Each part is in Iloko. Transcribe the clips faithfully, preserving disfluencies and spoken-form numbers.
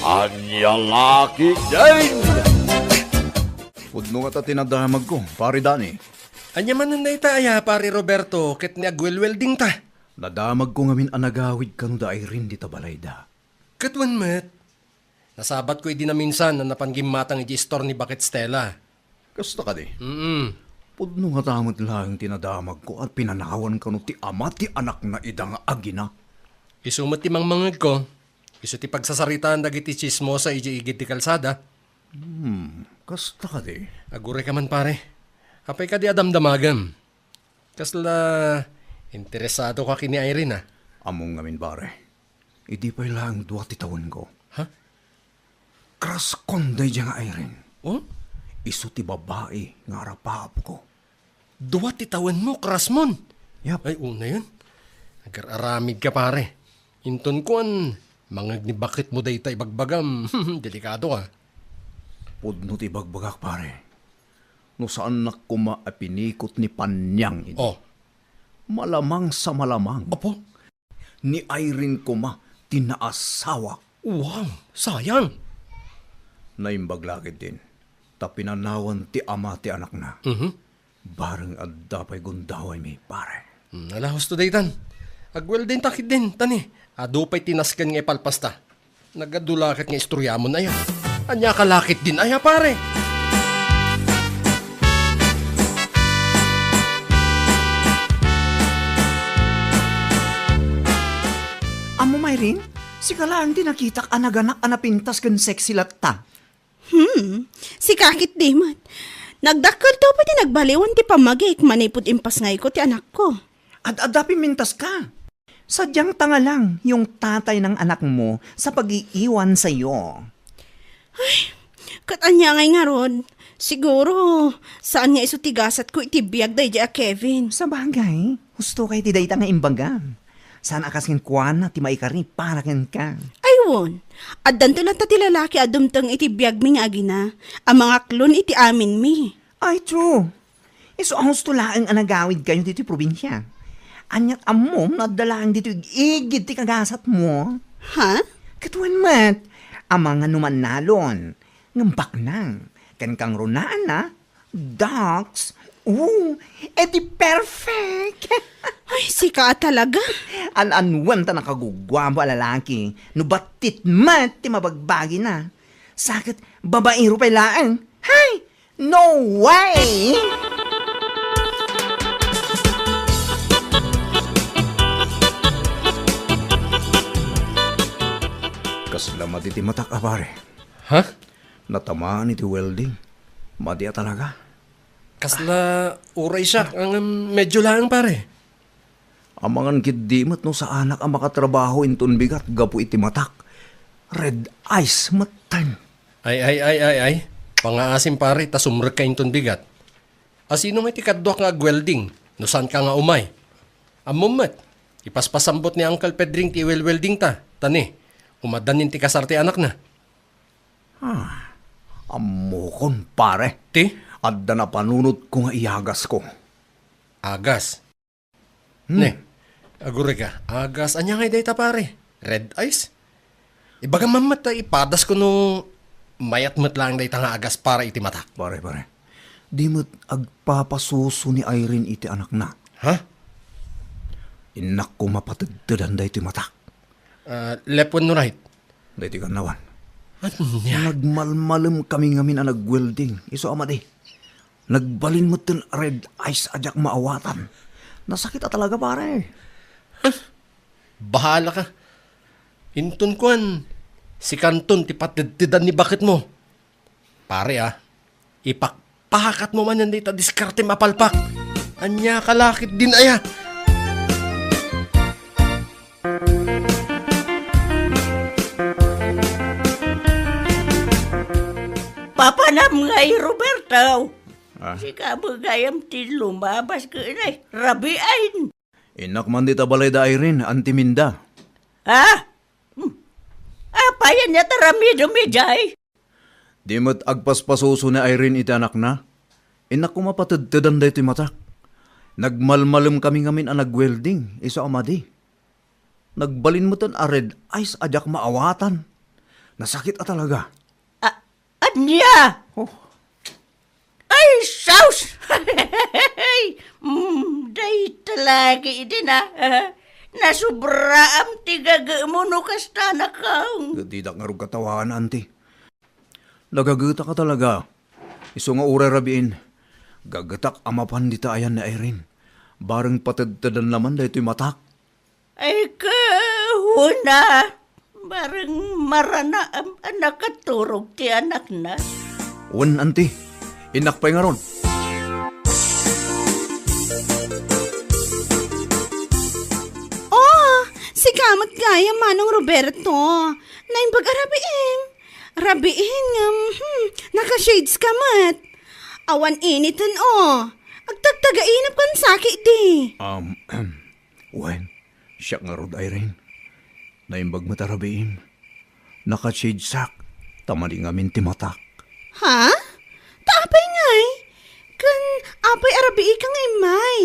Ania la ketdin? Pudno ngata ti nadamagko, Pare Danny. Ania manen dayta aya, Pare Roberto, ket ni agwelweldingta? Nadamagko ngamin a nagawid kano da Irene dita balayda. Ket wen met, nasabatko idi naminsan a napan gimmatang iti istor ni Baket Stella. Kasta kadi? Mm. Pudno ngata met laeng ti nadamagko a pinanawan kano ti ama ti anakna ida nga agina. Isu met ti mangmangegko. Isu ti pagsasaritaan dagiti tsismosa idiay igid ti kalsada. Hmm, kasta kadi? Agurayka man, pare. Apay kadi a damdamagem? Kasla interesado ka ken ni Irene, a? Ammom ngamin, pare. Idi pay laeng dua ti tawenko. Ha? Crush-kon daydiay nga Irene. Oh? Isu ti babai nga arapaapko. Dua ti tawenmo, crush-mon? Yap. Ay, unayen. Agar-aramidka, pare. Inton kuan, mangeg ni Baketmo dayta ibagbagam. Delikado, ah. Pudno ti ibagbagak, pare. No saannak koma a pinikot ni Panyang idi. Oh. Malamang sa malamang. Apo? Ni Irene koma ti naasawak. Wow, sayang. Naimbag la ketdin, ta pinanawan ti ama ti anakna. Mhm. Bareng adda pay gundawaymi, pare. Hmm, ala, husto daytan. Agweldingta ketdin, ta ni, adu pay ti nasken nga ipalpasta. Nagadu la ket nga istoriamon aya. Ania ka la ketdin aya, pare? Ammom, Irene, sika laeng ti nakitak a naganak a napintas ken sexy latta. Hmm, sika ketdi met. Nagdakkelto pay ti nagbaliwan ti pammagik manipud impasngayko ti anakko. Ad-adda pimintaska. Sadyang tangalang yung tatay ng anak mo sa pag-iiwan sa'yo. Ay, ket ania ngay ngarud? Siguro, saan nga isu ti gasatko iti biag daydiay a Kevin. Sabagay, husto kay ti dayta nga imbagam. Saan a kas kenkuana ti maikari para kenka. Ay, wen, addanto latta ti lalaki a dumteng iti biagmi nga agina, a mangaklon iti aminmi. Ay, true. Isu a husto laeng a nagawidkayo ditoy probinsia. Ania't ammom no adda laeng ditoy ig-igid ti kagasatmo? Ha? Ket wen met, amangan no mannalon, ngem baknang, ken kangrunaanna, ducks, oo, edi perfect! Ay, sika a talaga. An-anuem ta nakaguguapo a lalaki, no battit met ti mabagbagina. Sa ket babaero pay laeng. Hay! No way! Kasla madi ti matak a, pare. Ha? Natamaan iti welding. Madi a talaga. Kasla uray siak, ngem medyo laeng, pare. Amangan ketdi met no saanak a makatrabaho inton bigat gapu iti matak. Red eyes metten. Ay, ay, ay, ay, ay. Pangaasim, pare, ta sumrekka inton bigat. Asino ngay ti kaduak nga agwelding no saanka nga umay? Ammom met, ipaspasambut ni Uncle Pedring ti iwelweldingta, ta ni, umaddan ti kasar ti anakna. Ah, ammokon, pare. Ti? Adda napanunotko nga iyagasko. Agas? Hmm. Ne, agurayka, agas, ania ngay dayta, pare? Red eyes? Ibagam man met ta ipadasko no mayat met laeng dayta nga agas para iti matak. Pare, pare. Di met agpapasuso ni Irene iti anakna. Ha? Innak koma patedtedan daytoy matak. Ah, left wenno right? Daytoy kannawan. Ania? Nagmalmalem kami ngamin a nagwelding. Isu a madi. Nagbalin metten a red eyes a diak maawatan. Nasakit a talaga, pare. Bahala ka. Inton kuan, sikanton ti patedtedan ni baketmo. Pare, ah, ipakpakatmo manen dayta diskartem a palpak. Ania ka la ketdin aya? Papanam ngay, Roberto. Ah? Sika met gayam ti lumabas ken ay rabiin. Innak man dita balay da Irene, Auntie Minda. Ha? Hmm. Apay, ania ti aramidem idiay? Di met agpaspasuso ni Irene iti anakna. Innak koma patedtedan daytoy matak. Nagmalmalem kami ngamin a nagwelding, isu a madi. Nagbalin metten a red eyes a diak maawatan. Nasakit a talaga. A-, ania? Oh. Ay, sus! Mm, dayta lagi idi na. Nasubraam ti gagemo no kasta, nakang. Didak ngarud katawagan, Auntie. Nagagetak a talaga. Isu nga uray rabiin, gagetak a mapan dita ayan ni Irene. Bareng patedtedan laman daytoy matak. Ay, kahuna. Bareng maranaam a nakaturog ti anakna. Wen, Auntie. Innak pay ngarud. Oh, sika met gayam, Manong Roberto. Naimbag a rabiim. Rabiin ngem, hmm, naka-shades ka met. Awan initen, oh. Agtagtagainep kan saki di. Um, wen, siak ngarud, Irene. Naimbag met a rabiim. Naka-shadesak, ta mali ngamin ti matak. Ha? Ta apay ngay? Ken apay a rabiika nga immay?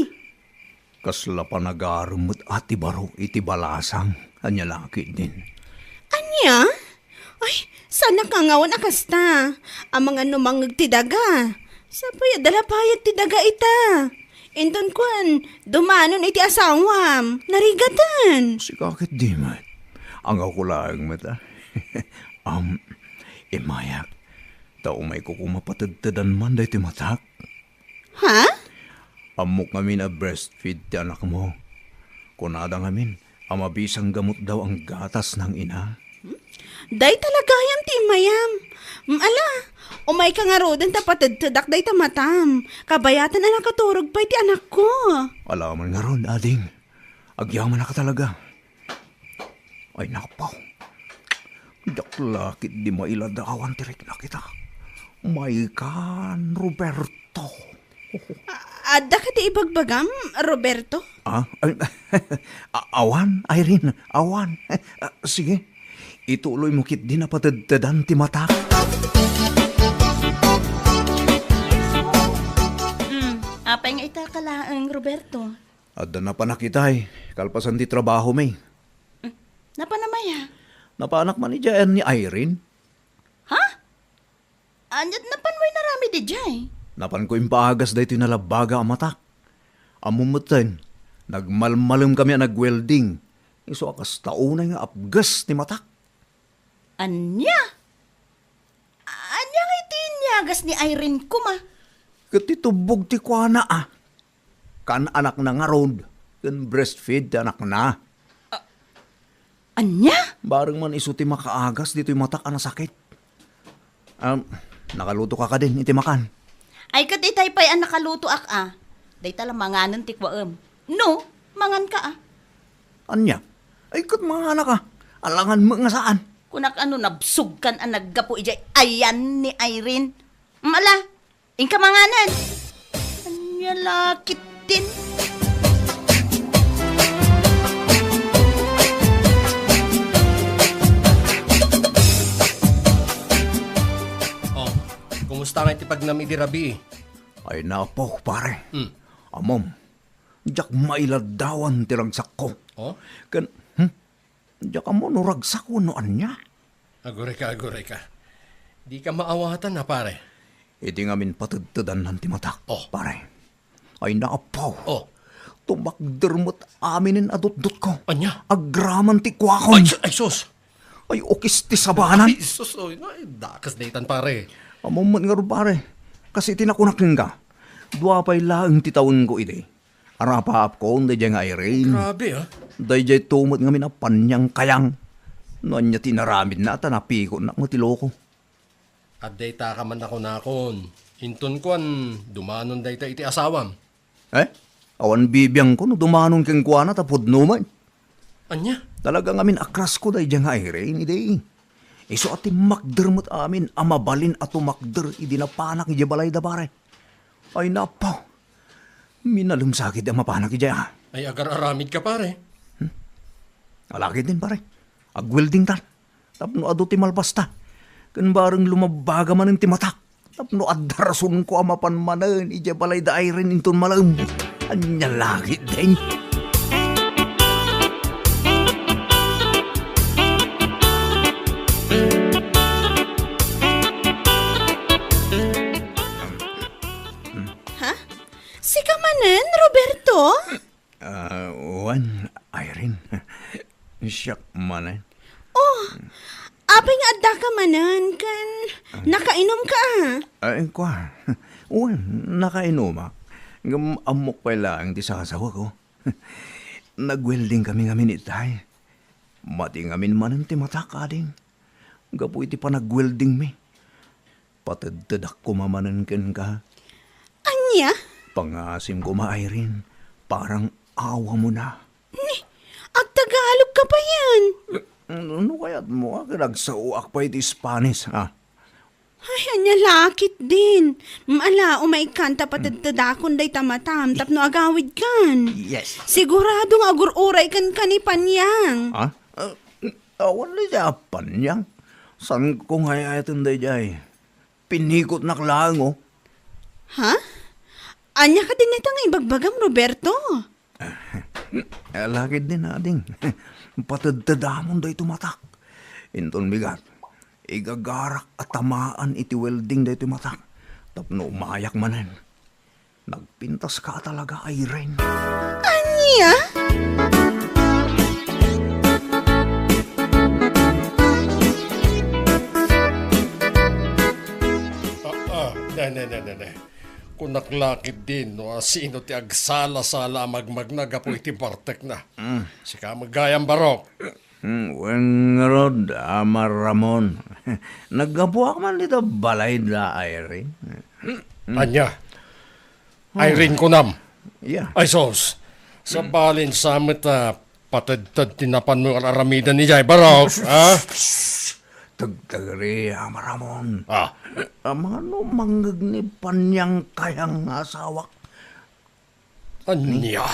Kasla panagarem met a ti baro iti balasang. Ania la ketdin? Ania? Ay, saanak nga awan a kasta. Amangan no mangngeg ti daga. Sapay adda la payag ti daga ita. Inton kuan, dumanon iti asawam. Narigaten. Sika ketdi met. Angawko laeng met, a. Am, immayak. Ta umayko koma patedtedan man daytoy matak. Ha? Ammok ngamin a breastfeed ti anakmo. Kunada ngamin a mabisang gamot daw a gatas nang ina. Dayta la gayam ti immayam. Mm, ala, umayka ngaruden ta patedtedak dayta matam. Kabayaten a nakaturog pay ti anakko. Ala man ngarud, ading. Agyamanak a talaga. Ay, napaw. Diak la ketdi mailadawan ti rikna kita. Maykan, Roberto. A-, adda kadi ibagbagam, Roberto? Ah? Ay, a-, awan, Irene, awan. Ah, sige. Ituloy mo ketdi a patedtedan ti matak. Mm, apay nga ita ka laeng, Roberto? Adda napanak itay, kalpasan ti trabahomi. Mm, napanam aya? Napanak man idiay ayan ni Irene. Ha? Ania't napanmo inaramid idiay? Napanko impaagas daytoy nalabbaga a matak. Ammom metten, nagmalmalemkami a nag-welding. Isu a kasta unay nga apges ti matak. Ania? Ania nga iti iniagas ni Irene koma? Ket ti tubbog ti kuana a. Kan anakna ngarud, ken breastfeed ti anakna. Ania? Bareng man isu ti makaagas ditoy matak a nasakit. Um, nakaluto ka kadin iti makan? Ay, ket itay pay a nakalutoak a. Dayta la manganen ti kuaem. No, mangan ka a. Ania? Ay, ket manganak a. Alangan met nga saan. Kunak a no nabsogkan a naggapu idiay ayan ni Irene. Mala, inka manganen. Ania la ketdin? Oh, kumusta nga iti pagnam idi rabii? Ay, napo, pare. Hmm. Ammom, diak mailaddawan ti ragsakko. Oh? Ken, hmm? Diak ammo no ragsak wenno ania. Agurayka, agurayka. Dika maawatan a, pare. Idi ngamin patedtedannan ti matak, oh, pare. Ay, napaw. Oh. Tumakder met aminen a dutdotko. Ania? Agraman ti kuakon. Ay, su-, ay, sus! Ay, ukis ti sabanan. Ay, sus, oy, ay, dakes daytan, pare. Ammom met ngarud, pare. Kas iti nakunak kenka, dua pay laeng ti tawenko idi. Arapaapkon daydiay nga Irene. Grabe, ah. Daydiay to met ngamin a paniangkayang. No ania ti inaramidna, ta napikotnak met ti loko. Adda ita ka man a kunakon. Inton kuan, dumanon dayta iti asawam. Eh? Awan bibiangko no dumanon kenkuana ta pudno met. Ania? Talaga ngamin a crush ko daydiay nga Irene idi. Isu a timmakder met amin a mabalin a tumakder idi napanak idiay balayda, pare. Ay, napaw. Minalem sakit a mapanak idiay, ah. Ay, agar-aramid ka, pare. Hmm? Alakid din, pare. Agwelding ta. Tapno adu ti malpasta. Ken bareng lumabbaga manen ti matak. Tapno adda rasonko a mapan manen idiay balayda Irene inton malem. Ania la ketdin? Siak manen. Oh, apay nga addaka manen, ken nakainumka, a? Ay, kua. Wen, nakainuma. Ngem ammok pay laeng ti sasawako. Nagwelding kami ngamin itay. Mati ngamin manen ti matak, ading. Gapu iti panagweldingmi, patedtedak koma manen kenka. Ania? Pangasim koma, Irene. Parang awa mo na. Ni, agtagalog ka pa yan. No, no kayat mo, a, ken agsaoak pay iti Spanish, a. Ay, ania la ketdin. Ala, umay kan ta patedtedakon dayta matam tapno agawid kan. Yes. Sigurado nga agur-uray kenka ni Panyang. Ha? Ah, awan daydiay a Panyang. Saan ko nga ay-ayaten daydiay? Pinikotnak laeng, oh. Ha? Ania ketdin dayta nga ibagbagam, Roberto? Ala ketdin, ading. Patedtedamon daytoy matak. Inton bigat, igagarak a tamaan iti welding daytoy matak tapno umayak manen. Nagpintaska talaga, Irene. Ania? Ah, ah, ne, ne, ne, ne, ne. Kunak la ketdin no asino ti agsala-sala a magmagna gapu iti bartekna. Mm. Sika met gayam, Barok. Mm, wen ngarud, Ama Ramon. Naggapuak man dita balayda, Irene. Mm. Ania? Irene kunam. Yeah. Ay, sus. Sabalin sa met, ah, patedted ti napanmo nga ar-aramiden idiay, Barok, ha? Tagtagari, Ama Ramon. Ah. Amangan no mangngeg ni Panyang Kayang nga asawak. Ania?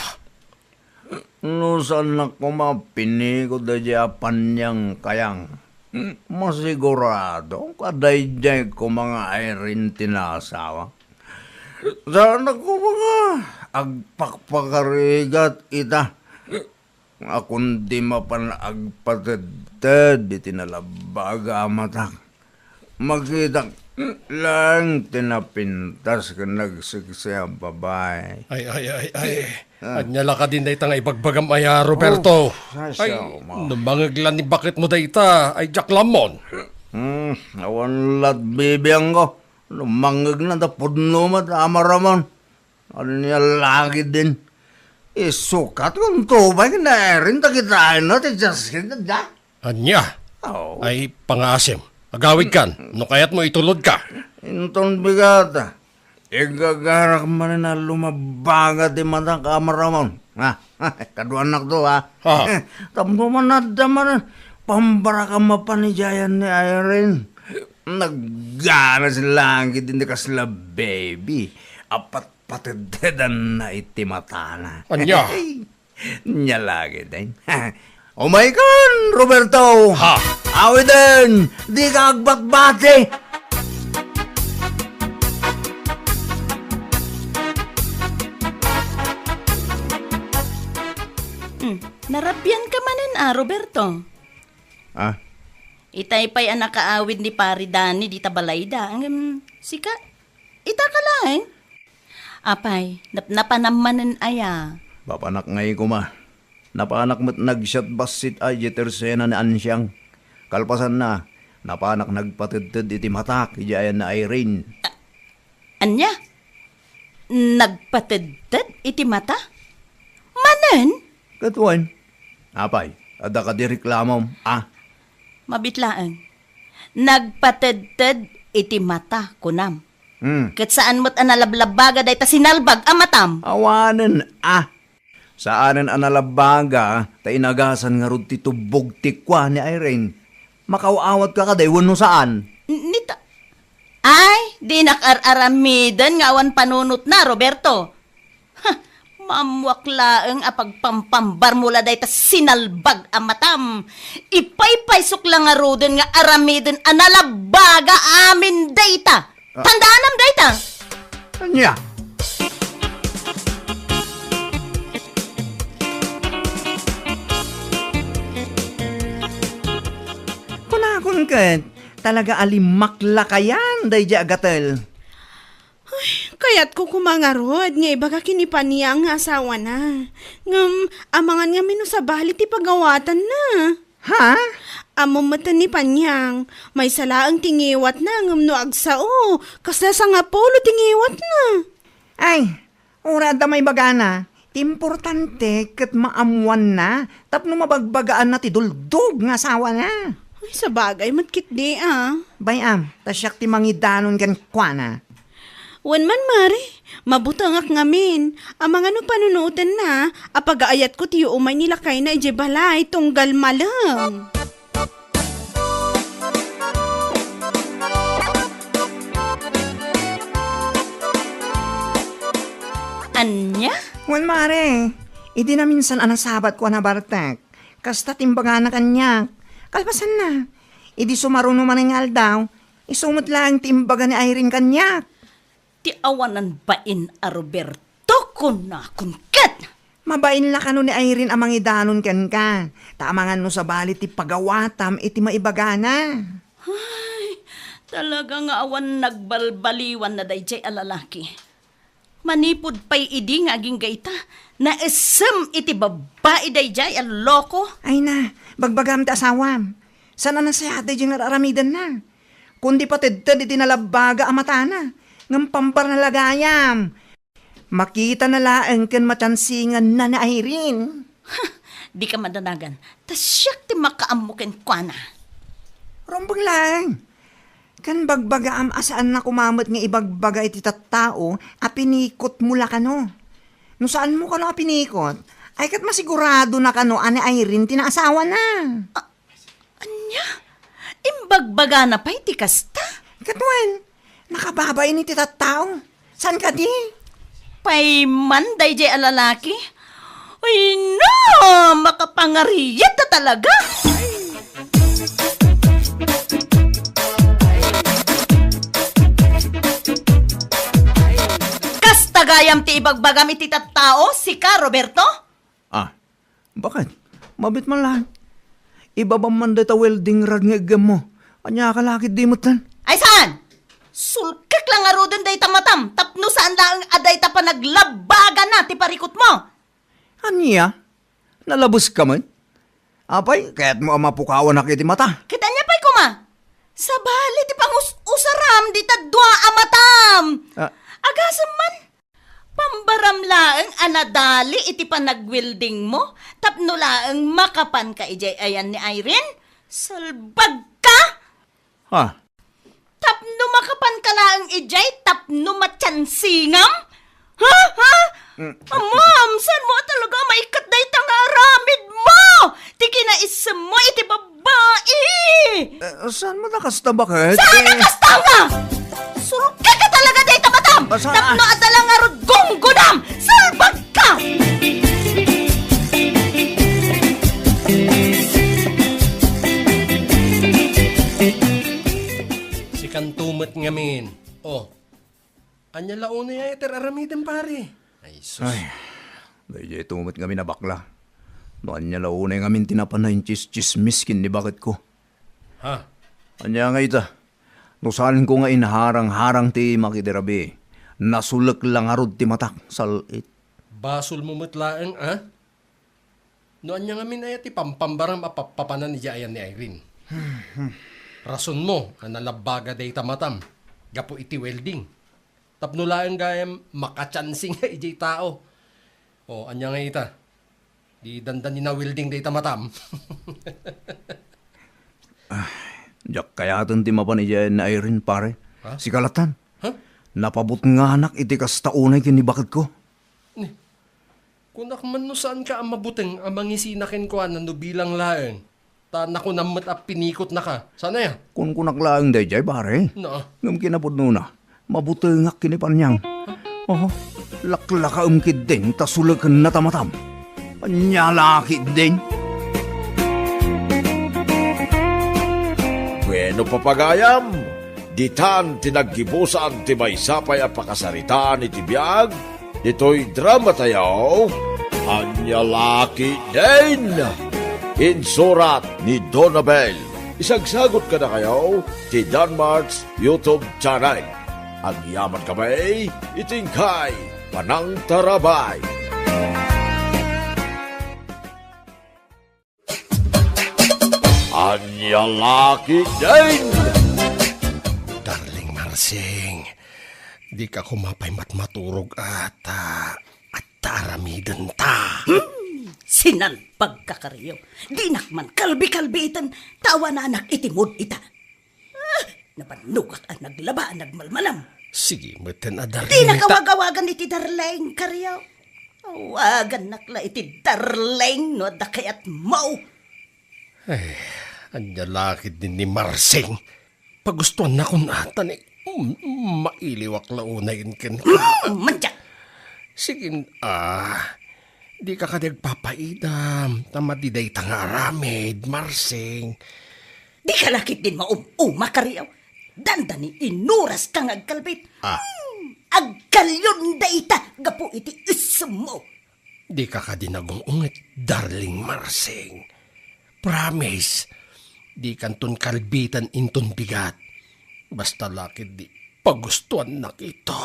No saannak koma pinikot daydiay a Panyang Kayang, masigurado nga daydiay koma nga Irene ti naasawak. Saannak koma nga agpakpakarigat ita. Nga kundi mapan agpatedted iti nalabbaga a matak, makitak laeng ti napintas ken nagseksi a babai. Ay, ay, ay, ay. Ah. Ania la kadi dayta nga ibagbagam aya, Roberto? Oh, ay, sasao mo. No mangngeg la ni baketmo dayta, ay diak la ammon. Hmm, awan lat bibiangko. No mangngegna ta pudno met, Ama Ramon. Ania la ketdin? Isukat nga untubay ken ni Irene ta kitaenna ti Justin da. Ania? Oh. Ay, pangaasim. Agawid kan, no kayatmo itulod ka. Inton bigat, igagarak manen a lumabaga ti matak, Ama Ramon. Ha? Kaduanak to, ha? Ah. Tapno man adda manen pambarakam a panijayan ni Irene. Nagganas la ketdin ti kasla baby. Apat patedtedanna iti matana. Ania? Nia la ketdin. Umaykan, Roberto! Ha? Awiden! Dika agbatbati! Hmm, narabian ka manen a, Roberto. Ah? Itay pay a nakaawid ni Pari Dani dita balayda. Ngem, sika, ita ka laeng? Apay, napnapanam manen aya? Papanak ngay koma. Napanak met nagsiat bassit a idiay tersena ni Ansiang. Kalpasanna, napanak nagpatedted iti matak idiay ayan ni Irene. A-, ania? Nagpatedted iti mata? Manen? Ket wen. Apay, adda kadi reklamom, a? Mabiit laeng. Nagpatedted iti mata, kunam. Hmm. Ket saan met a nalablabbaga dayta sinalbag a matam. Awanen, a. Saanen a nalabbaga ta inagasan ngarud ti tubbog ti kua ni Irene. Makaaw-awat ka kadi wenno saan? N-, nita-, ay, dinak ar-aramiden nga awan panunotna, Roberto. Ha, maammoak laeng a pagpampambar mo la dayta sinalbag a matam. Ipaypaysok la ngaruden nga aramiden a nalabbaga amin dayta. Ah. Tandaanam dayta. Ania? Kunakon ket, talaga a limaklakayan daydiay a gatel. Ay, Kayatko koma ngarud nga ibaga ken ni Panyang nga asawana. Ngem, amangan ngamin no sabali ti pagawatanna. Ha? Ammom met ni Panyang, maysa laeng ti ngiwatna ngem no agsao, kasla sangapulo ti ngiwatna. Ay, uray adda maibagana. Ti importante ket maammoanna tapno mabagbagaanna ti duldog nga asawana. Ay, sabagay met ketdi, a. Bay-am, ta siak ti mangidanon kenkuana. Wen man, Mare, mabutengak ngamin. Amangan no panunotenna a pagaayatko ti umay ni lakayna idiay balay tunggal malem. Ania? Wen, Mare, idi naminsan a nasabatko a nabartek, kasta ti imbagana kaniak. Kalpasanna, idi sumaruno manen nga aldaw, isu met laeng ti imbaga ni Irene kaniak. Ti awanan bain a Roberto, kunakon ket! Mabain la kano ni Irene a mangidanon kenka, ta amangan no sabali ti pagawatam iti maibagana. Ay, talaga nga awan nagbalbaliwanna daydiay a lalaki. Manipud pay idi nga agingga ita, naessem iti babbai daydiay a loko. Ay na, bagbagam ti asawam. Saan a nasayaat daydiay nga ar-aramidenna? Kundi patedted iti nalabbaga a matana, ngem pambarna la gayam. Makitana laeng ken matiansinganna ni Irene. Dika madanagan, ta siak ti makaammo kenkuana. Rumbeng laeng. Ken bagbagaam a saanna koma met nga ibagbaga iti tattao a pinikotmo la kano. No saanmo kano a pinikot, ay ket masiguradona kano a ni Irene ti naasawana. A-, Ania? Imbagbagana pay ti kasta? Ket wen, nakababain iti tattao. Saan kadi? Pay man daydiay a lalaki? Ay na! Makapangariat ta talaga! Kasta gayam ti ibagbagam iti tattao, sika, Roberto? Ah, baket? Mabiit man laeng. Ibabam man dayta welding rod nga iggemmo. Ania ka la ketdi metten? Ay saan? Sulkek la ngaruden dayta matam tapno saan laeng a dayta panaglabbaganna ti parikutmo. Ania? Nalabeska met? Apay, kayatmo a mapukawanak iti mata? Ket ania pay koma? Sabali ti pangus-usaram dita dua a matam. Ah. Agasem man. Pambaram laeng a nadali iti panagweldingmo tapno laeng makapanka idiay ayan ni Irene? Salbagka! Ha? Tapno makapanka laeng idiay tapno matiansingam? Ha? Ha? Mm. Amam, saanmo a talaga a maikkat dayta nga aramidmo? Ti kinaissemmo iti babbai! Eh, saan mo ta kasta, baket? Saan a kasta nga? Sulkek ka talaga dayta matam! Ah, saan a? Tapno adda la ngarud gunggonam! Salbagka! Sikanto met ngamin. Oh, ania la unay a ti ar-aramidem, pare? Ay, sus. Ay, daydiay to met ngamin a bakla. No ania la unay ngamin ti napan a intsistsismis ken ni baketko. Ha? Ania nga ita? No saanko nga inharang-harang ti imak iti rabii, nasulek la ngarud ti matak, sal-it. Basolmo met laeng, a? No ania ngamin aya ti pampambaram a pappapanan idiay ayan ni Irene? Rasonmo a nalabbaga dayta matam gapu iti welding. Tapno laeng gayam makatiansinga idiay tao. O, ania nga ita? Di dandani na-welding dayta matam. Ah, diak kayaten ti mapan idiay ni Irene, pare. Ha? Sika lattan. Ha? Napabutnganak iti kasta unay ken ni baketko. Ni, kunak man no saanka a mabuteng a mangisina kenkuana no bilang laeng. Ta nakunam met a pinikotnaka. Saan aya? Kunkunak laeng daydiay, pare. Na. Ngem kinapudnona, mabutengak ken ni Panyang. Oho, laklakaem ketdin ta sulekenna ta matam. Ania la ketdin? Bueno, papagayam, ditan ti naggibusan ti maysa pay a pakasaritaan iti biag, ditoy dramatayo, Ania la ketdin? Insurat ni Donabel. Isagsagut kadakayo ti Danmart's YouTube channel. Agyaman kami iti inkay panangtarabay. Ania la ketdin? Darling Marsing, dika koma pay matmaturog a ta, ta aramidenta. Hmm, sinalbagka, Kario. Dinak man kalbi-kalbiiten, ta awananak iti mood ita. Ah, nabannogak a naglaba a nagmalmalam. Sige, metten a darling Dinak ita. Awag-awagan iti darling, Kario. Awagannak la iti darling no adda kayatmo. Ay, ania la ketdin ni Marsing? Pagustuannakon a, ta ni, mm, mailiwak la unayen kenka. Mm, mandiak. Sige, ah, dika kadi agpapaidam, ta madi dayta nga aramid, Marsing. Dika la ketdin maum-uma, Kario. Dandani inuraska nga agkalbit. Ah. Hmm, agkalion dayta gapu iti issemmo. Dika kadi nagung-unget, darling Marsing. Promise, dikanton kalbiten inton bigat. Basta la ketdi pagustuannak ita.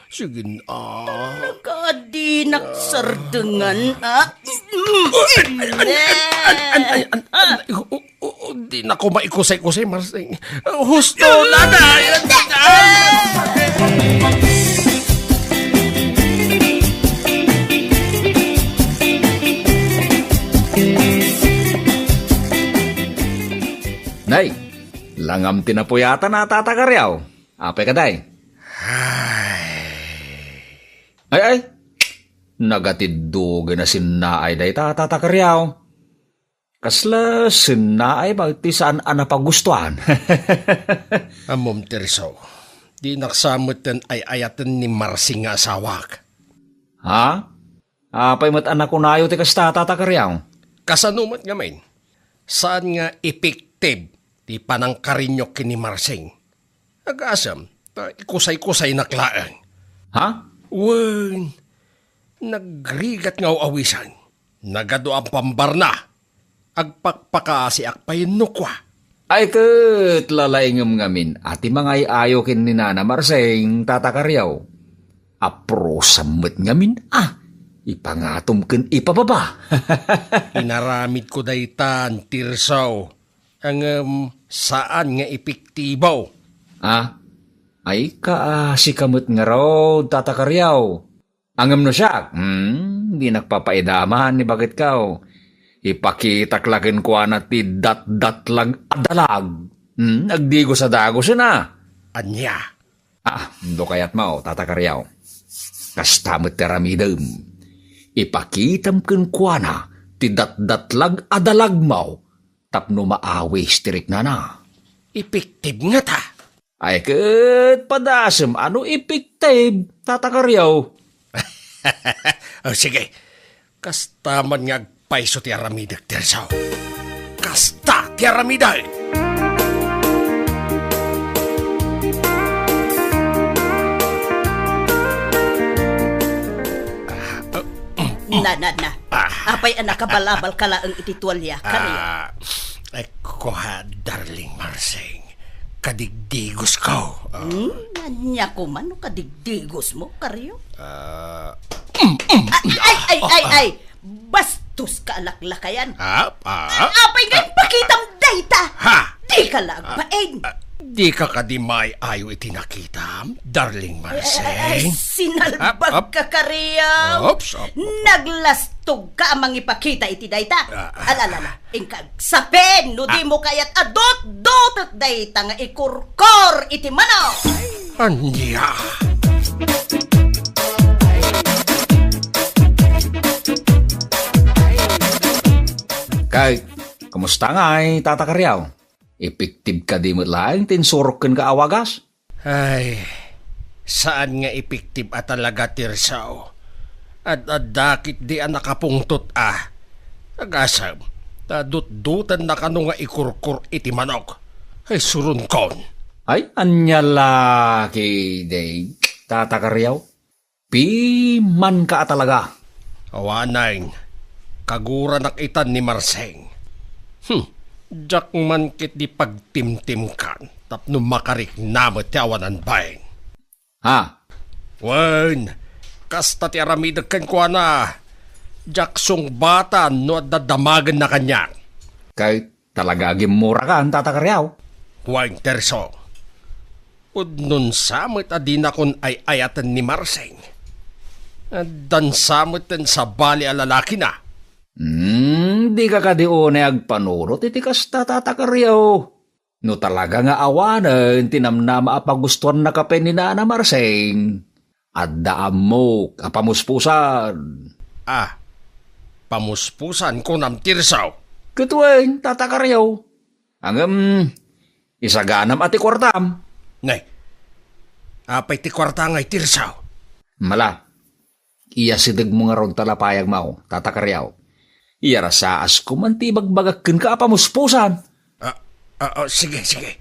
Sige na. Talaga, dinak sardengan, ah? An, an, an, an, an, an, an, o, o, o, dinako maikusay-kusay, Marsing. Husto na, na, Nay, langam ti napuyatan a, Tata Kariaw. Apay kadi? Ay. Ay, ay. Nagatiddog a sinnaay dayta, Tata Kariaw. Kasla sinnaay ba ti saan a napagustuan? Ammom, Tirso, dinak sa metten ay-ayaten ni Marsing nga asawak. Ha? Apay met a nakunayo ti kasta, Tata Kariaw? Kasano met ngamin? Saan nga effective ti panangkariniok ken ni Marsing? Agasem, ta ikusay-kusaynak laeng. Ha? Wen, nagrigat nga aw-awisan. Nagadu a pambarna. Agpakpakaasiak pay no kua. Ay, ket lalaingem ngamin a ti mangay-ayo ken ni Nana Marsing, Tata Kariaw. Aprosam met ngamin a ipangatom ken ipababa. Inaramidko daytan, Tirso. Ngem saan nga epektibo. Ah? Ay, kaasika met ngarud, Tata Kariaw. Ngem no siak, hmm, dinak papaidaman ni baketko. Ipakitak la kenkuana ti datdatlag a dalag. Hmm, agdigos a dagosen a. Ania? Ah, no kayatmo, Tata Kariaw. Kasta met ti aramidem. Ipakitam kenkuana ti datdatlag a dalagmo tapno maawis ti riknana. Epektibo ngata? Ay, ket padasem a no epektibo, Tata Kariaw. O, sige. Kasta man nga agpayso ti aramidek, Tirso. Kasta ti aramidek! Na, na, na. Ah. Apay a nakabalabal ka laeng iti tualia, Kariaw? Ah, ay, kua, darling Marsing. Kadigdigosko. Ah. Hmm, ania koma no kadigdigosmo, Kariaw? Ah. Ah, ay, ay, ay, ay, ay! Bastoska a laklakayan. Ah, ah. Apay nga impakitam dayta? Ha? Dika la agbain. Ah, dika kadi maayo iti nakitam, darling Marsing? Ay, ay, ay, ay, sinalbagka, Kariaw. Oops, op, op. Naglastogka a mangipakita iti dayta. Ah, ah. Ala, ala, ala. Inka agsapin no dimo kayat a dutdutek dayta nga ikurkor iti manok. Ania? Kay, kumusta ngay, Tata Kariaw? Epektibo kadi met laeng ti insurok kenka a wagas? Ay, saan nga epektibo a talaga, Tirso. Ad-adda ketdi a nakapungtot a. Agasem, ta dutdutenna kano nga ikurkor iti manok. Ay, suronkon. Ay, ania la ketdi, Tata Kariaw? Pimanka a talaga. Awanen, kaguranak itan ni Marsing. Hmm, Diak man ketdi pagtimtimkan tapno makarikna met ti awanan bain. Ha? Wen, kasta ti aramidek kenkuana. Diak sungbatan no adda damagenna kaniak. Kay talaga agimmurakan, Tata Kariaw. Wen, Tirso. Pudnon sa met a dinakon ay-ayaten ni Marsing. Addan sa met ti sabali a lalakina. Hmm, dika kadi unay agpanunot iti kasta, Tata Kariaw. No talaga nga awanen ti namnama a pagustuanna ken ni Nana Marsing, adda ammok a pamuspusan. Ah, pamuspusan, kunam, Tirso? Ket wen, Tata Kariaw. Ngem, isaganam a ti kuartam. Nay, apay ti kuarta ngay, Tirso? Mala, iyasidegmo ngarud ta lapayagmo, Tata Kariaw. Iyarasaasko man ti ibagbagak kenka a pamuspusan. Ah, ah, ah, sige, sige.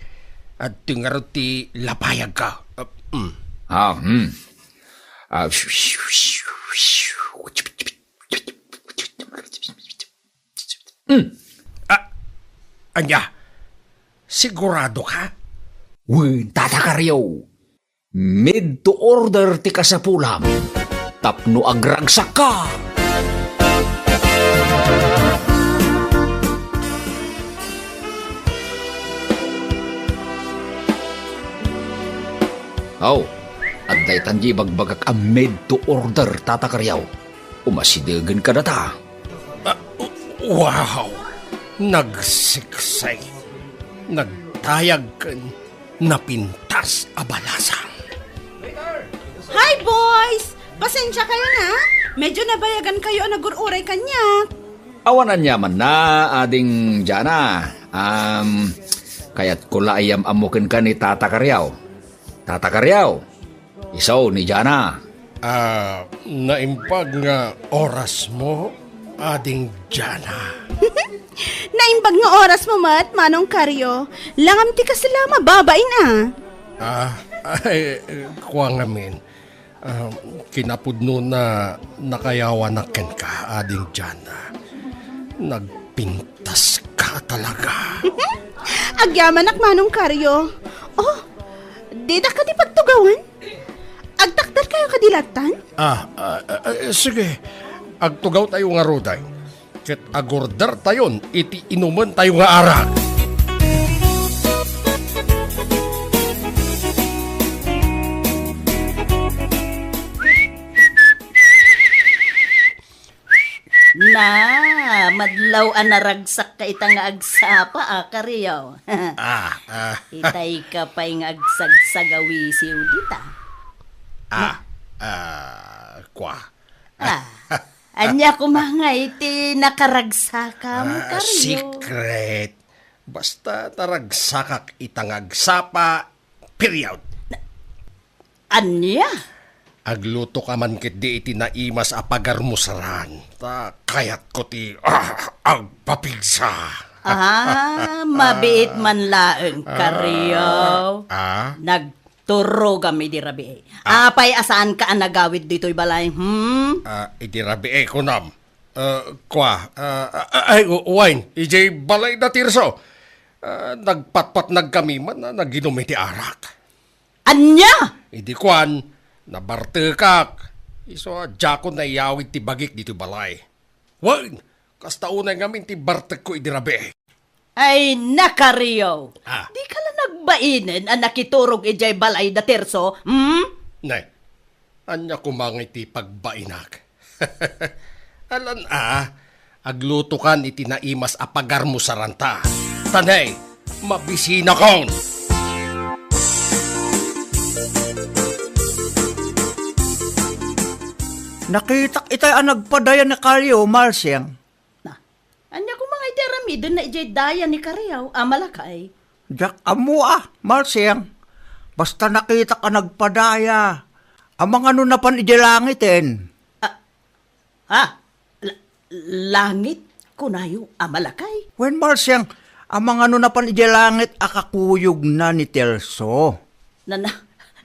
Adtoy ngarud ti lapayagko. Ah, mm. Ah, hmm. Ah, hmm. Ah, ania? Sigurado ka? Wen, Tata Kariaw. Made to order ti kasapulam tapno agragsakka. Aw, adda itan di ibagbagak a made to order, Tata Kariaw. Umasidegen kadata. Ah, wow! Nagsiksay, nagtayag ken napintas a balasang. Hi, boys! Pasensya kayo na. Medyo nabayagan kayo a nagur-uray kaniak. Awan aniamanna, Ading Jana. Um, kayatko la a iyam-ammo kenka ni Tata Kariaw. Tata Kariaw, isu ni Jana. Ah, naimbag nga orasmo, Ading Jana. Naimbag nga orasmo met, Manong Kario. Langam ti kasla, mababain a. Ah, ay, kua ngamin. Ah, kinapudnona, nakayawanak kenka, Ading Jana. Nagpintaska talaga. Agyamanak, Manong Kario. Oh, dita kadi pagtugawan? Agtakder kayo kadi lattan? Ah, ah, ah, ah, sige. Agtugaw tayo ngarud ay. Ket agorder tayon iti inumen tayo nga arak. Na, madlaw a naragsakka ita nga agsapa, a, Kario. Ah, ah. Itay ka pay nga agsagsagawisiw dita. Ah, ah, kua. Ah, ania koma nga iti nakaragsakam, ah, Kario? Secret. Basta naragsakak ita nga agsapa, period. Ania? Agluto ka man ketdi iti naimas a pagarmusaran. Ta kayatko ti, ah, agpapigsa. Ah, mabiit man laeng, Kario. Ah? Nagturogam idi rabii. Ah. Apay a saanka a nagawid ditoy balay, hmm? Ah, idi rabii, kunam. Ah, kua, ah, ah, ay, w-, wine, idiay balay da Tirso. Ah, nagpatpatnag kami man a naginum iti arak. Ania? Idi kuan, nabartekak. Isu a diakon naiyawid ti bagik ditoy balay. Wen, kasta unay ngamin ti bartekko idi rabii. Ay, na, Kario! Ah. Di ka la nagbainen a nakiturog idiay balay da Tirso, hmm? Nay, ania koma nga iti pagbainak? Alan a, aglutokan iti naimas a pagarmusaranta. Tanay, mabisinakon! Nakitak itay a nagpadaya ni Kario, Marsing. Na, ania koma nga iti aramidenna idiay daya ni Kario, a malakay? Diak ammo a, Marsing. Basta nakitak a nagpadaya. Amangan no napan idiay langiten. Ah, Ha? La-, langit, kunayo, a malakay? Wen, Marsing, amangan no napan idiay langit a kakuyogna ni Tirso. Nana,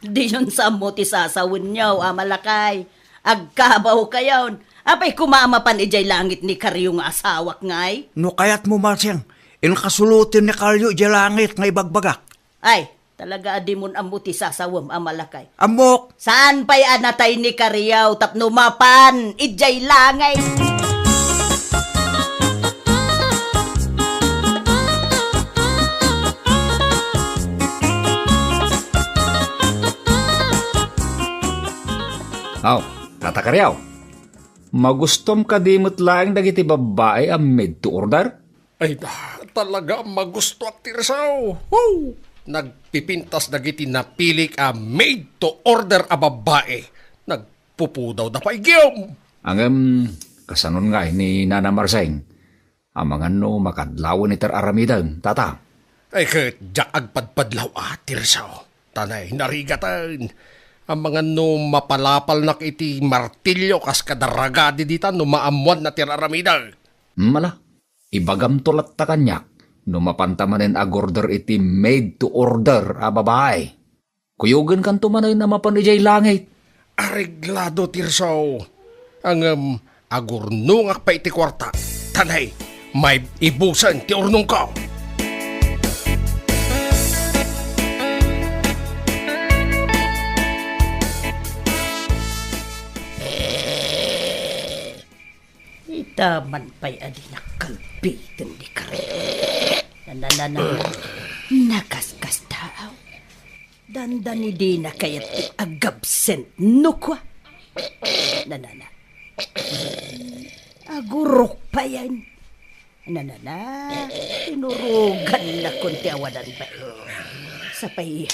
diyon sa ammo ti sasawenyo, a malakay. Agkabaw kayon. Apay koma a mapan idiay langit ni Kario nga asawak ngay? No kayatmo, Marsing, Inkasuloten ni Kalyo idiay langit nga ibagbagak. Ay, talaga a dimon ammo ti sasawem a malakay. Ammok! Saan pay a natay ni Kariaw tapno mapan idiay langit? Aw, Tata Kariaw, magustom kadi met laeng dagiti babbai a made to order? Ay, da, talaga a magustoak ti risaw. Woo! Nagpipintas dagiti napilik a made to order a babbai. Nagpupudawda pay gayam. Ngem, kasanon ngay ni Nana Marseng? Amangan no makadlawen iti ar-aramidem, tata? Ay, ket diak agpadpadlaw a ti risaw. Tanay, narigaten. Amangan no mapalapalnak iti martilyo kas kada ragadi dita no maammoanna ti ar-aramidek. Mala, ibagamto latta kaniak no mapanta manen agorder iti made to order a babae. Kuyogenkanto manen a mapan idiay langit. Areglado ti risaw. Ngem, agurnongak pay iti kuarta. Tanay, maibusen ti urnongko. Ita man pay a di nakkalbitan ni Karen. Nananana, nakaskastaaw. Dandani dina kayat ti agabsent no kua. Nanana. Agurok payen. Nanana. Tinurogan nakon ti awanan pay. Sapay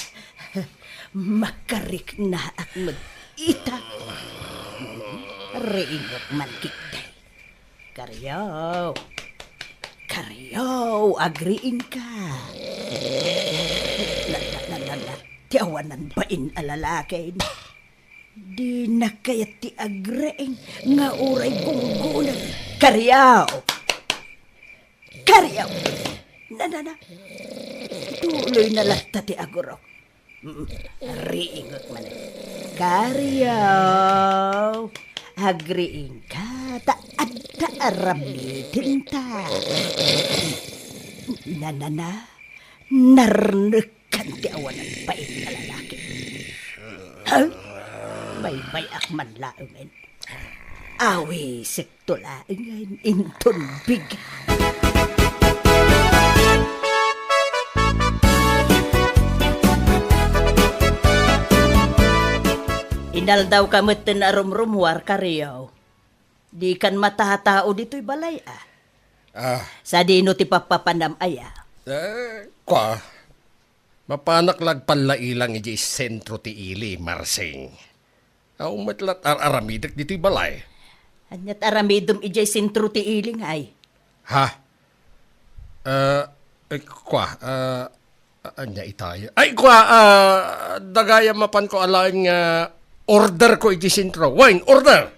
makariknaak met ita. Riingek man kitay. Kariaw. Kariaw, agriingka. Na, na, na, na, na. Ti awanan bain a lalaki. Dina kayat ti agriing nga uray gunggunan. Kariaw. Kariaw. Na, na, na. Tuloy na latta ti agurok. Mm, riingek manen. Kariaw, agriingka, ta adda aramidenta. Nanana, narnekkan ti awanan bain a lalaki. Ha? Baybay-ak man laengen. Awisekto laengen inton bigat. Inaldawka metten a rumrumuar, Kariaw. Dikan matatao ditoy balay, a. Ah. Sadino ti pappapanam aya? Eh, kua. Mapanak la agpallailang idiay sentro ti ili, Marsing. Aw met la ar-aramidek ditoy balay. Ania ti aramidem idiay sentro ti ili ngay? Ha? Eh, eh, kua, eh, ania itay? Ay, kua, ah, dagayam mapanko alaen nga order ko idiay sentro. Wine, order!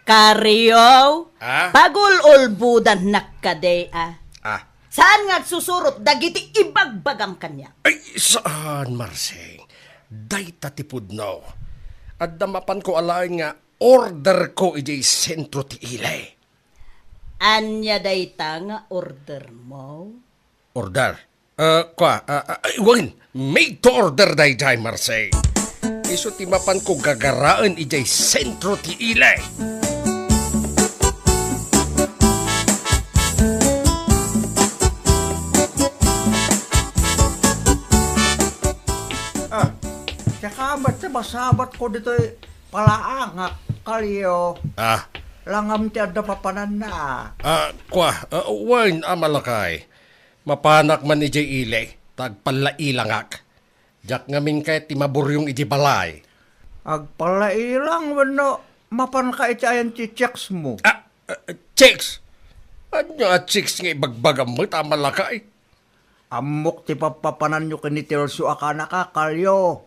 Kariaw, ah? Pagul-ulbodannak kadi, a. Ah. Saan nga agsusurot dagiti ibagbagam kaniak? Ay, saan, Marsing. Dayta ti pudno. Adda mapanko alaen nga order ko idiay sentro ti ili. Ania dayta nga order mo? Order? Ah, kua, ah, ah, ay, wen, made to order daydiay, Marsing. Isu ti mapanko gagaraen idiay sentro ti ili. Ah, saka met ti masabatko ditoy palaangak, Kalyo. Ah. Langam ti adda papananna, a. Ah, kua, ah, wen, a malakay. Mapanak man idiay ili, ta agpallailangak. Diak ngamin kayat ti maburyong idiay balay. Agpallailang wenno mapanka iti ayan ti chicks mo? Ah, ah, chicks? Ania a chicks nga ibagbagam met a malakay? Ammok ti pappapananyo ken ni Telso a kanaka, Kalyo.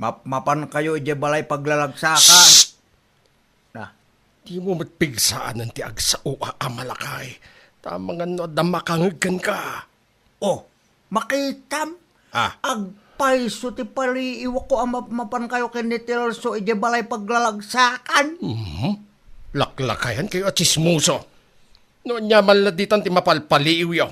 Map-, mapankayo idiay balay paglalagsakan. Shh! Na. Dimo met pigsaanen ti agsao a, a malakay. Ta amangan no adda makangeg kenka. Oh, makitam? Ah. Agpayso ti paliiwko a map-, mapankayo ken ni Telso idiay balay paglalagsakan. Mhm. Laklakayankayo a tsismoso. No ania man la ditan ti mapalpaliiwyo.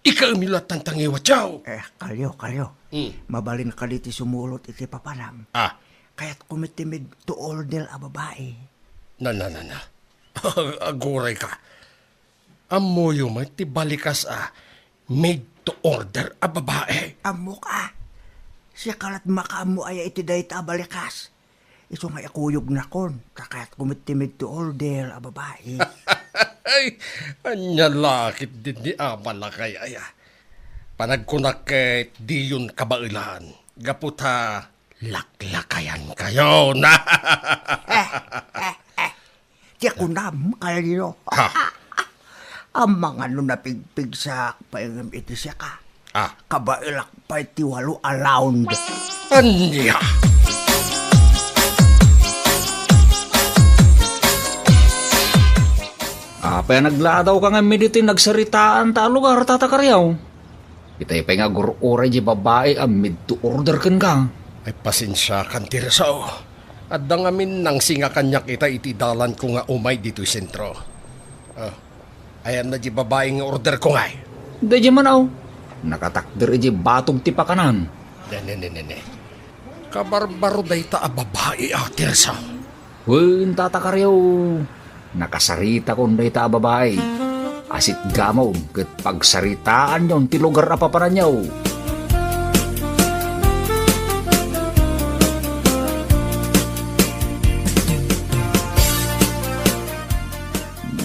Ikaw mi lattan tangiwatyaw. Eh, kalyo, kalyo. Hmm. Mabalin kadi ti sumulot iti papanam. Ah. Kayatko met ti made to order a babai. Na, na, na, na. Aguray ka. Ammoyo met ti balikas a made to order a babai. Ammok a. Siak lat makaammo aya iti dayta a balikas. Isu nga ikuyogna kon, kakayatko met ti made to order a babai. Ay, ania la ketdin ni Ama Lakay aya. Panagkunak ket diyon kabaelan. Gapu ta laklakayankayon. Eh, eh, eh. Ti kunam, kalyo. Ha? Amangan no napigpigsak pay ngem iti siak a. Ah. Kabaelak pay ti walo a round. Ania? Apay a nagladaw ka ngem ditoy nagsaritaan ta a lugar, Tata Kariaw? Itay pay nga agur-uray di babai a made to order kenka. Ay, pasensiakan, Tirso. Adda ngamin nangsinga kaniak ita iti dalanko nga umay ditoy sentro. Ah, ayanna di babai nga order ko ngay? Daydiay man, aw. Nakatakder iti batog ti pakanan. Ne, ne, ne, ne, ne. Kabarbaro dayta a babai, a, Tirso. Wen, Tata Kariaw, nakasaritakon dayta a babai. Asitgamon ket pagsaritaanyon ti lugar a papananyo.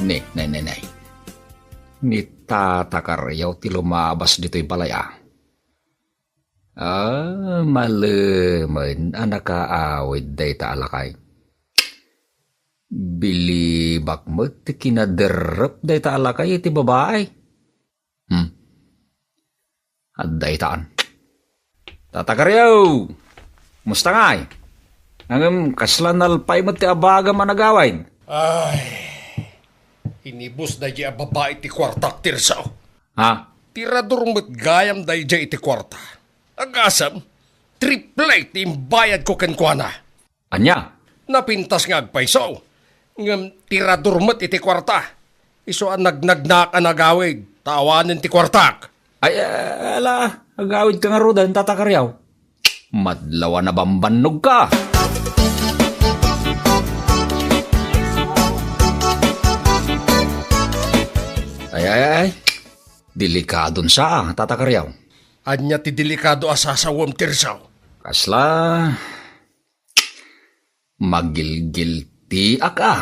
Ne, ne, ne, ne. Ni Tata Kariaw ti lumabas ditoy balay, a. Ah, malemen a nakaawid dayta a lakay. Bilibak met ti kinaderrep dayta a lakay iti babai. Hmm. Adda itan. Tata Kariaw! Kumusta ngay? Ngem kasla nalpay met ti abagam a nagawid? Ay, inibus daydiay a babai ti kuartak, Tirso. Ha? Tirador met gayam daydiay iti kuarta. Agasem, triple ti imbayadko kenkuana. Ania? Napintas nga agpayso, ngem tirador met iti kuarta. Isu a nagnagnaak a nagawid, ta awanen ti kuartak. Ay, ala, agawidka ngaruden, Tata Kariaw. Madlaw a nabambannogka. Ay, ay, ay. Delikadon sa, Tata Kariaw. Ania ti delikado a sasawem, Tirso? Kasla, magilgiltiak a.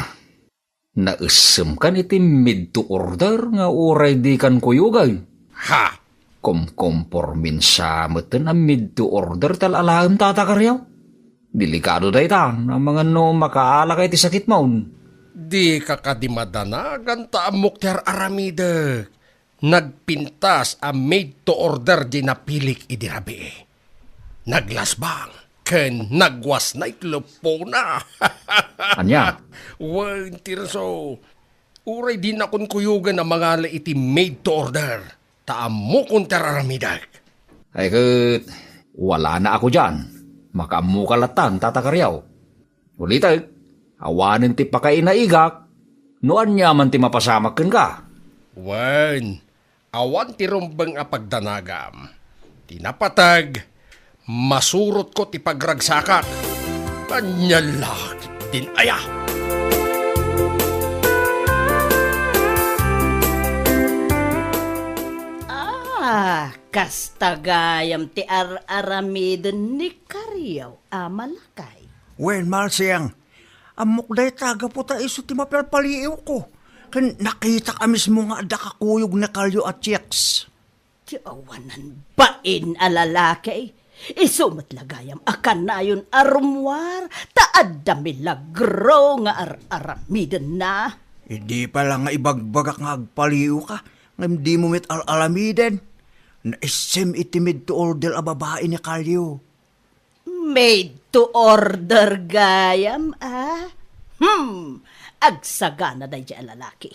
Naessemkan iti made to order nga uray dikan kuyogen. Ha? Komkompormin sa meten a made to order ti al-alaem, Tata Kariaw. Delikado dayta, amangan no makaalaka iti sakitmon. Dika kadi madanagan ta ammok ti ar-aramidek. Nagpintas a made to order di napilik idi rabii. Naglasbang ken nagwasna iti leppona. Ania? Wen, Tirso, uray dinakon kuyogen a mangala iti made to order, ta ammokon ti ar-aramidek. Ay ket, walana ako dian. Makaammoka lattan, Tata Kariaw. Ulitek, awanen ti pakainaigak, no aniaman ti mapasamak kenka. Wen, awan ti rumbeng a pagdanagam. Ti napateg, masurotko ti pagragsakak. Ania la ketdin aya? Ah, kasta gayam ti ar-aramiden ni Kariaw a Malakay. Wen, Marseng, ammok dayta gapu ta isu ti mapalpaliiwko. Ken nakitak a mismo nga adda kakuyog ni Kalyo a chicks. Ti awanan bain a lalaki. Isu met la gayam a kanayon a rummuar ta adda milagro nga ar-aramidenna. Idi pay la nga ibagbagak nga agpaliiwka, ngem dimo met al-alamiden. Naessem iti made to order a babai ni Kalyo. Made to order gayam, a? Hmm, agsagana daydiay a lalaki.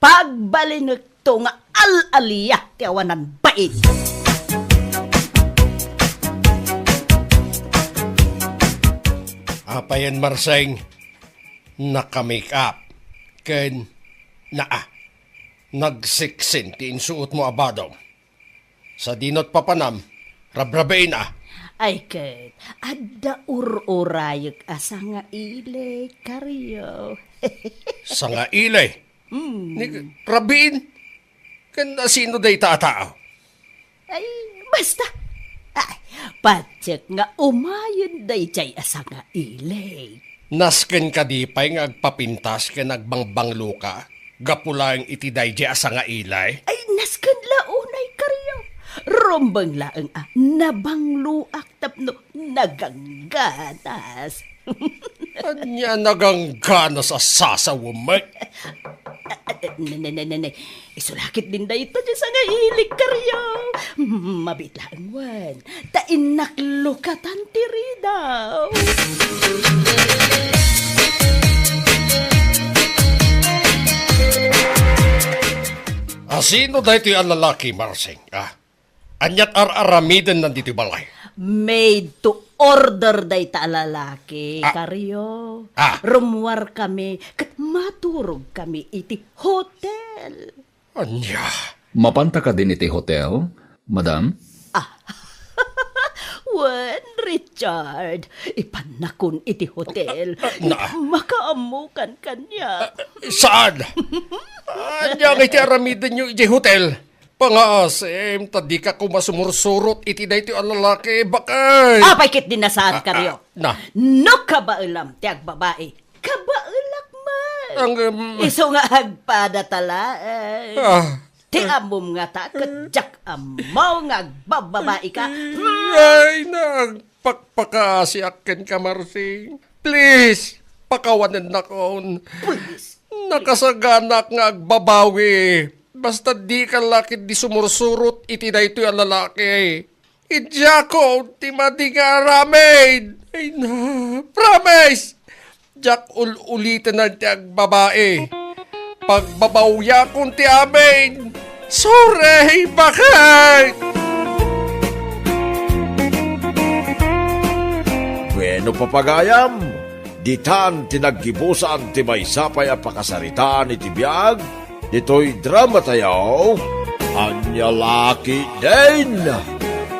Pagbalinekto nga al-alia ti awanan bain. Apayen, Marseng, naka-make up ken naa, nagseksen ti insuotmo a badom. Sadino ti papanam? Rabrabiin a. Ay ket, adda ur-urayek a sangaili, Kario. Sangaili? Hmm. Ni, rabiin? Ken asino dayta a tao? Ay, basta. Ay, patiek nga umayen dayjay a sangaili. Nasken kadi pay nga agpapintas ken agbangbangloka gapu laeng iti dayjay a sangaili? Ay, nasken la unay, Kario. Rumbeng laeng a nabangloak tapno nagangganas. Ania nagangganas a sasawem met? Ah, ah, ne, ne, ne, ne, ne. Isu la ketdin dayta ti sangailik, Kario. Mabiit laeng wen. Ta innak lukatan ti ridaw. Asino daytoy a lalaki, Marsing? Ah, aniat ar-aramidenna ditoy balay? Made to order dayta a lalaki, Ah. Kario. Ah. Rummuarkami ket maturogkami iti hotel. Ania? Mapanta kadin iti hotel, madam? Ah. Wen, Richard, ipannakon iti hotel. Ah, ah, na. Makaammokan kaniak. Ah, saan? Ania nga iti aramidenyo iti hotel? Pangaasim ta dika koma sumursurot iti daytoy a lalaki, bakay. Apay ketdin a saan, Ah, Kario? Ah, na. No kabaelam ti agbabai, kabaelak met. Ang, um, Isu nga agpadata laeng. Ah. Ti ammom ngata ket diak ammo nga agbababaika. Ay, nagpakpakaasiak kenka, Marsing. Please, pakawanennakon. Please. Nakasaganak nga agbabawi. Basta dika la ketdi sumursurot iti daytoy a lalaki. Idiakon ti madi nga aramid. Ay na, promise! Diak ul-uliten ti agbabai. Pagbabawiakon ti amin. Sorry, bakit? Bueno, papagayam, ditan ti naggibusan ti maysa pay a pakasaritaan iti biag ditoy dramatayo, Ania La Ketdin.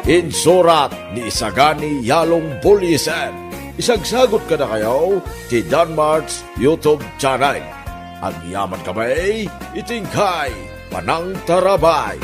Insurat ni Isagani Yalong Buliesen. Isagsagut kadakayo ti Danmart's YouTube channel. Agyamankami iti inkay panangtarabay.